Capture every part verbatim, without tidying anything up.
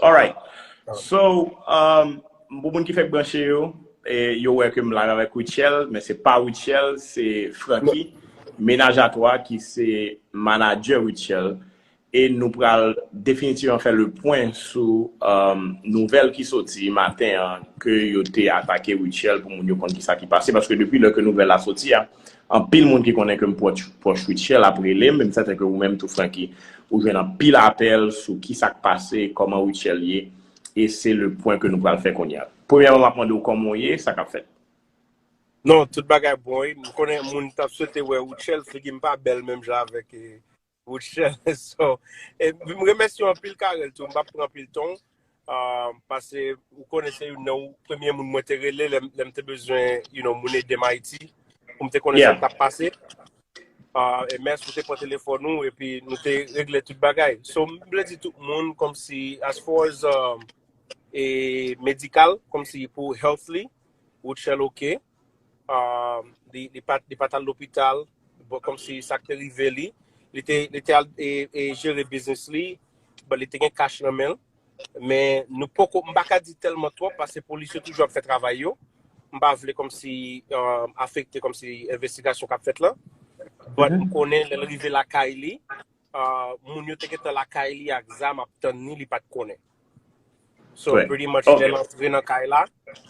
Alright. So, um, pou moun ki fèk branche yo, e, yo wè ke m live avèk Rutshelle, men se pa Rutshelle, se Francky, Ménage à Toi, ki se manager Rutshelle. E nou pral definitivman fè le pwen sou, um, nouvèl ki soti maten an ke yo te atake Rutshelle pou moun yo konn ki sa ki pase. Paske depi lè ke nouvèl la soti a, anpil moun ki konnen ke m pwòch, pwòch Rutshelle ap rele m, e m sèten ke ou menm tou, Francky, ou jwenn anpil apèl sou ki sa k pase, kòman Rutshelle ye, e se le pwen ke nou pral fè kounye a. Premyèman, m ap mande w kòman w ye, sa k ap fèt. Non, tout bagay bon, wi. M konnen moun t ap swete wè Rutshelle, figi m pa bèl menm jan avèk, e, Rutshelle. So, e, m remèsye w anpil, Carel, tou. M p ap pran anpil tan w, ah, paske ou konnen se youn nan premye moun mwen te rele lè, lè m te bezwen, you know, moun ede m Ayiti, pou m te konnen sa k t ap pase. Ah, e mèsi ou te pran telefòn ou, epi nou te regle tout bagay. So, m vle di tout moun, kòmsi, as far as, um, e medikal, kòmsi pou healthly, Rutshelle oke. Um, li, li pa, li pa t al lopital, bon, kòmsi sa k te rive li. Li te, li te al, e, e jere biznis li, but li te gen cash nan men l. Men nou poko, m pa ka di tèlman twòp, paske polis yo toujou ap fè travay yo. M pa vle kòmsi, um, afekte kòmsi envestigasyon k ap fèt la. But m konnen lè l rive lakay li, ah, moun yo te gentan lakay li ak zam ap tann li, li pa t konnen. So, pretty much, lè l antre nan kay la,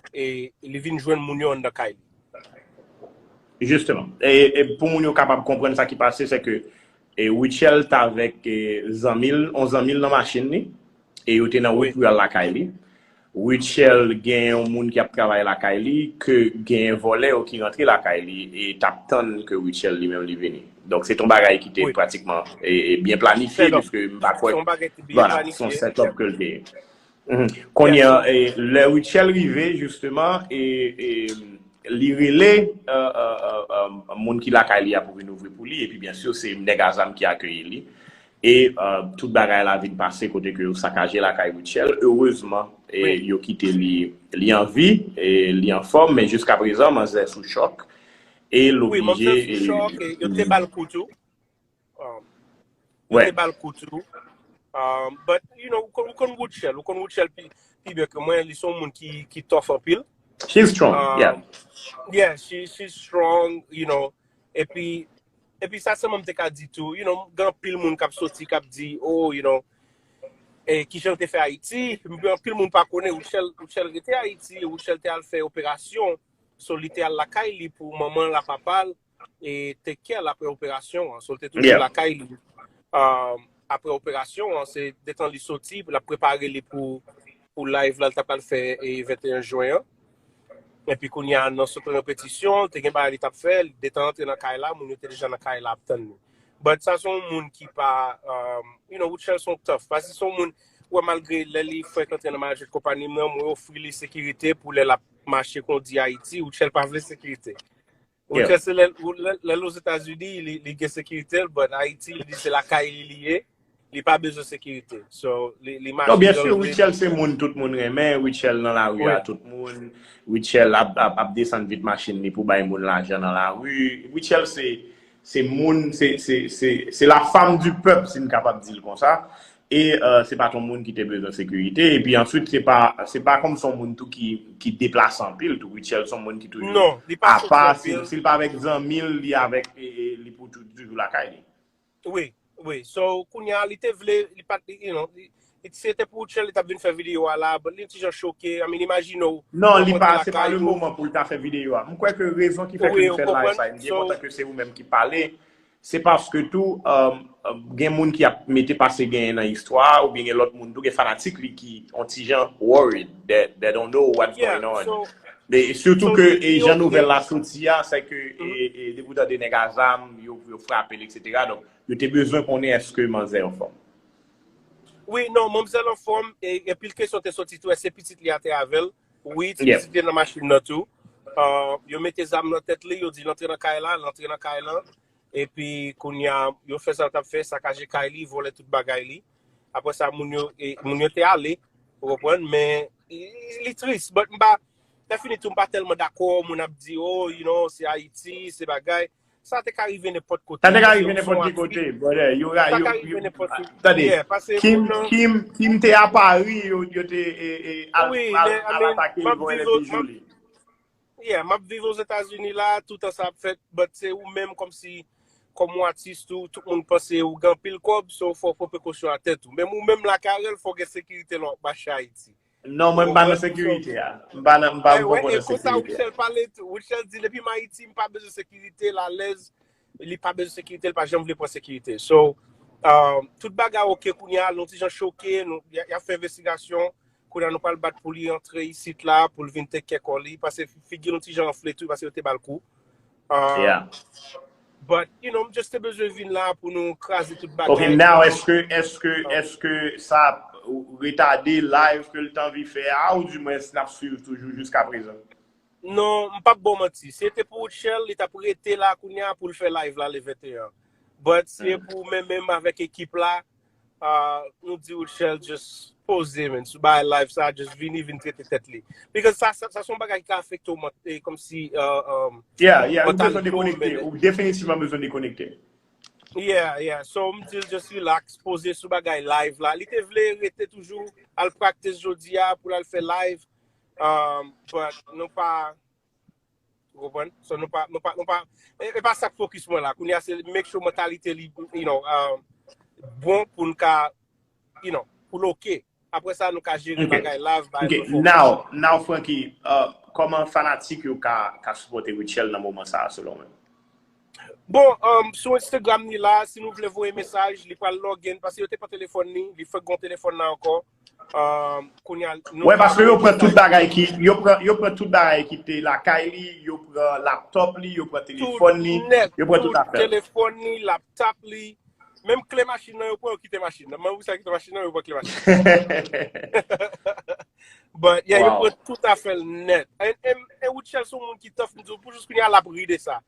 e li vin jwenn moun yo anndan kay li. Jisteman. E, e pou moun yo kapab konprann sa ki pase, se ke, e, Rutshelle t avèk, e, zanmi l, yon zanmi l nan machin li, e yo te nan wout pou y al lakay li. Rutshelle gen yon moun ki ap travay lakay li, ke gen vòlè yo ki rantre lakay li, e t ap tann ke Rutshelle li menm li vini. Donk, se t on bagay ki te pratikman, e, e byen planifye, piske m pa kwè, vwala, se yon setup ke l te ye. Kounye a, e, lè Rutshelle rive, jisteman, e, e, li rele, e, e, e, e, moun ki lakay li a pou vin ouvri pou li, epi byen si, se nèg a zam ki akeyi li. E, e, tout bagay la vin pase kote ke yo sakaje lakay Rutshelle. Erezman, e, yo kite li, li an vi, e, li anfòm, men jiskaprezan, manzè sou chòk. E l oblije, e, yo te ba l kou tou. Um, yo te ba l kou tou. Um, but, you know, ou konn, ou konn Rutshelle, ou konn Rutshelle pi, pi byen ke mwen, li se yon moun ki, ki tough anpil. She's strong, yeah. Yeah, she, she's strong, you know. Epi, epi sa sèlman m te ka di tou, you know, gen anpil moun k ap soti, k ap di, oh, you know, e, kijan l te fè Ayiti, anpil moun pa konnen, Rutshelle, Rutshelle rete Ayiti, Rutshelle te al fè operasyon, so li te al lakay li pou manman l ak papa l, e take care l apre operasyon an. So, l te toujou lakay li. Um, apre operasyon an, se detan li soti, l ap prepare li pou, pou live la, l ta pral fè, e, venteyen jen an. Epi kounye a, nan sot repetisyon, te gen bagay li t ap fè, detan antre nan kay la, moun yo te deja nan kay la ap tann li. But sa se yon moun ki pa, um, you know, Rutshelle se yon tough. Paske se yon moun, ou wè, malgre lè li fenk antre nan management konpayi m nan, mwen ofri li sekirite pou lè l ap mache kondi Ayiti, Rutshelle pa vle sekirite. Rutshelle se lè, lè, lè l Ozetazini, li, li gen sekirite l, but Ayiti, li di se lakay li li ye, li pa bezwen sekirite. So, li, li mache. Non, byen si, Rutshelle se moun tout moun renmen, Rutshelle nan lari a tout moun, Rutshelle ap, ap, ap desann vit machin li pou bay moun lajan nan lari. Rutshelle se, se moun, se, se, se, se la femme du peuple, si n kapab di l konsa. E, e, se pa t yon moun ki te bezwen sekirite. Epi answit, se pa, se pa kòm se yon moun tou ki, ki deplase anpil tou. Rutshelle se yon moun ki toujou apa, si, si l pa avèk zanmi l, li avèk, e, e, li pou tou, toujou lakay li. Wi, wi. So, kounye a, li te vle, li pa t, you know, li, li, si se te pou Rutshelle, li t ap vin fè videyo a la, but li yon ti jan choke, I mean, imajine w. Non, li pa, se pa le moman pou l ta fè videyo a. M kwè ke rezon ki fè ke l fè live sa, m byen kontan ke se ou menm ki pale. Se paske tou, um, um, gen moun ki ap mete pase genyen nan istwa a, oubyen gen lòt moun tou, gen fanatik li ki on ti jan worried, they, they don't know what's going on. E sitou ke e jan nouvèl la soti a, se ke e, e, depi w tande nèg a zam, yo, yo frape l, etsetera. Donk, yo te bezwen konnen èske manzè anfòm. Wi, non, manzè anfòm, e, anpil kesyon te soti tou, èske pitit li a te avè l? Wi, ti pitit li nan machin nan tou. Uh, yo mete zam nan tèt li, yo di l antre nan kay la, l antre nan kay la. Epi kounye a, yo fè sa yo t ap fè, sakaje kay li, vòlè tout bagay li. Apre sa, moun yo, e, moun yo te ale, ou konprann, men li, li tris, but m pa, lè fini tou, m pa tèlman dakò, moun ap di, oh, you know, se Ayiti, se bagay. sa te ka rive nenpòt kote. Sa te ka rive nenpòt ki kote, brother. Yo, yo, yo, tande, Kim, Kim, Kim te a Paris, yo, yo te e, e, al, al, al atake l, voye l epi joli. Yeah, m ap viv Ozetazini la, toutan sa ap fèt, but se ou menm kòmsi, kòm yon atis tou, tout moun panse ou gen anpil kòb, so fò w pran prekosyon atè tou. Menm ou menm la, Carel, fò w gen sekirite lè w ap mache Ayiti. Non, mwen m pa nan sekirite a. M pa nan, m pa, m poko nan sekirite a. Rutshelle pale tou. Rutshelle di, depi m Ayiti, m pa bezwen sekirite, l alèz. Li pa bezwen sekirite, li pa janm vle pran sekirite. So, um, tout bagay oke kounye a, nou ti jan choke, nou, y a, y a fè envestigasyon. Kounye a nou pral bat pou li antre isit la, pou l vin take care kò li. Paske figi nou ti jan anfle tou, paske yo te ba l kou. Um, Yeah. But, you know, m just te bezwen vin la pou nou kraze tout bagay. Ok, now, èske, èske, èske sa ap retade live ke l t anvi fè a, ou di mwens n ap swiv toujou jiska prezan? Non, m p ap ba w manti. Si se te pou Rutshelle, li t ap rete la kounye a pou l fè live la le venteyen. But si se pou mwen menm avèk ekip la, uh, nou di Rutshelle just poze, man. Sou bay live sa, just vini, vin trete tèt li. Because sa, sa, sa se yon bagay ki ka afekte w, eh, kòmsi, uh, um, Yeah, yeah, ou bezwen dekonekte. Ou definitivman bezwen dekonekte. Yeah, yeah. So, m di l just relax, poze sou bagay live la. Li te vle rete toujou, al practice jodi a, pou l al fè live. Um, but nou pa, ou konprann? So, nou pa, nou pa, nou pa, e, e pa sa k focus mwen la. Kounye a, se make sure mantalite li, you know, um, bon pou n ka, you know, pou l oke. Apre sa, nou ka jere bagay live, bagay Ok, now, now, Francky, uh, kòman fanatik yo ka, ka sipòte Rutshelle nan moman sa a, selon mwen? Bon, um, sou Instagram ni la, si nou vle voye mesaj, li pral log in, paske yo te pran telefòn li, li fèk gon telefòn la ankò. Um, kounye a, nou Wè, paske yo pran tout bagay ki, yo pran, yo pran tout bagay ki te lakay li, yo pran laptop li, yo pran telefòn li, yo pran tout afè. Telefòn li, laptop li, menm kle machin nan, yo pran, yo kite machin nan. Menm pou sa kite machin nan, yo pran kle machin. But, yeah, yo pran tout afè l nèt. E, e, e Rutshelle se yon moun ki tough, m di w, pou jis kounye a, l ap ri de sa.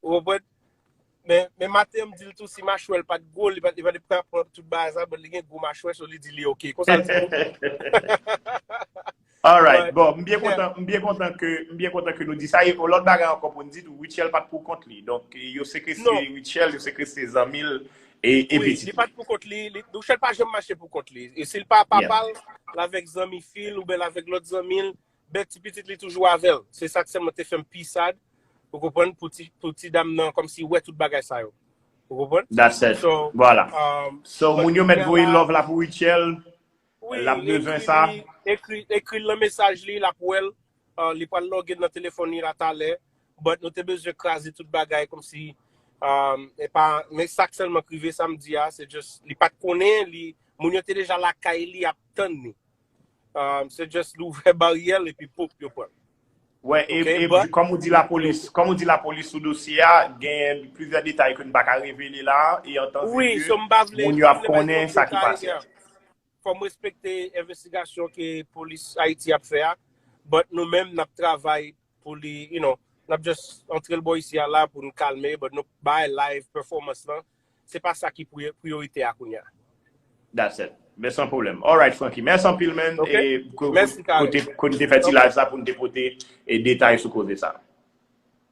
Ou konprann? Men, men maten, m di l tou, si machwè l pa t gwo, li pa, li pa t pran tout bagay sa, but li gen gwo machwè, so li di li oke. Konsa l di. Alright, bon, m byen kontan, m byen kontan ke, m byen kontan ke nou di sa. E yon lòt bagay ankò pou n di tou, Rutshelle pa t pou kont li. Donk, yo sekwestre Rutshelle, yo sekwestre zanmi l e, e pitit. Li pa t pou kont li, li, Rutshelle pa janm mache pou kont li. E si l pa papa l, l avèk zanmi fi l, oubyen l avèk lòt zanmi l, bèt ti pitit li toujou avè l. Se sa k sèlman te fè m pi sad. Ou konprann? Pou ti, pou ti dam nan, kòmsi wè tout bagay sa yo. Ou konprann? That's it. Voilà. So, moun yo mèt voye love la pou Rutshelle. L ap bezwen sa. Ekri, ekri l nan mesaj li, l ap wè l. Uh, li pral log in nan telefòn li la talè. But nou te bezwen kraze tout bagay kòmsi, um, e pa, men sa k sèlman k rive samdi a, se just, li pa t konnen, li, moun yo te deja lakay li ap tann li. Um, se just li ouvè baryè l epi pop, yo pran l. Wè, e, e kòm ou di lapolis, kòm ou di lapolis sou dosye a, gen plizyè detay ke n pa ka revele la, e an tan ke moun yo ap konnen sa ki pase a. Fò m respekte envestigasyon ke polis Ayiti ap fè a, but nou menm n ap travay pou li, you know, n ap just antre l bò isi a la pou n kalme, but nou bay live performance lan, se pa sa ki priyo-, priyorite a kounye a. That's it. Men san pwoblèm. Alright, Francky. Mèsi anpil, man. E kote, kote n te fè ti live sa pou n te pote e detay sou koze sa.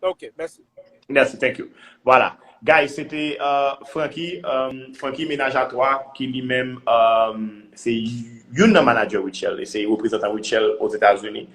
Ok, mèsi. Mèsi, thank you. Voilà. Guys, se te uh, Francky, um, Francky Ménage à Trois, ki li menm, um, se youn nan manager Rutshelle, e se reprezantan Rutshelle Ozetazini.